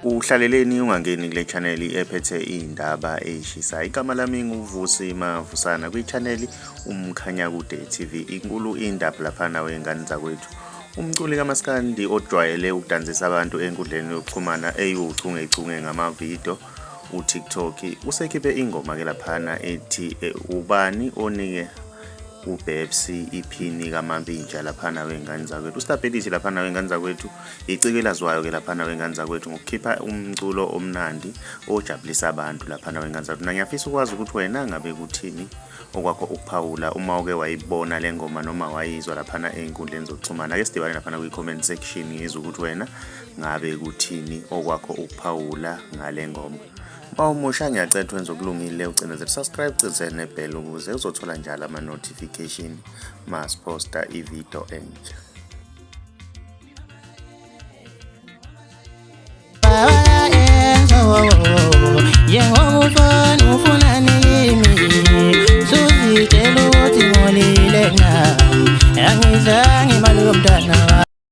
Uhlaleleni ungangeni kule channel ephethe iy'ndaba ey'shisayo. Igama lami nguVusi Mavusana kwi-channel Umkhanyakude TV. Inkulu indaba laphana wey'ngane zakwethu. Umculi kaMaskandi ojwayele ukudansisa abantu enkundleni yokuxhumana eyiwuchungechunge ngamavidiyo uTikTok usekhiphe ingoma-ke laphana ethi ubani onike uBabes iphini kaMampintsha laphana wey'ngane zakwethu. UStabhelithi laphana wey'ngane zakwethu iciko elaziwayo-ke laphana wey'ngane zakwethu ngokukhipha umculo omnandi ojabulisa abantu laphana wey'ngane zakwethu. Mina ngiyafisa ukwazi ukuthi wena ngabe kuthini okwakho ukuphawula uma uke wayibona le ngoma noma wayizwa laphana ey'nkundleni zokuxhumana. Ake sidibane laphana kwi-comment section ngizwe ukuthi wena ngabe kuthini okwakho ukuphawula ngale ngoma. Uma umusha ngiyacela wenze okulungile ucindezele subscribe ucindezele nebhele ukuze uzothola njalo ama-notification masiposta ividiyo entsha. Njengomfana ufunani kimi suzitshela ukuthi ngolile na angidlanga imali yomntana.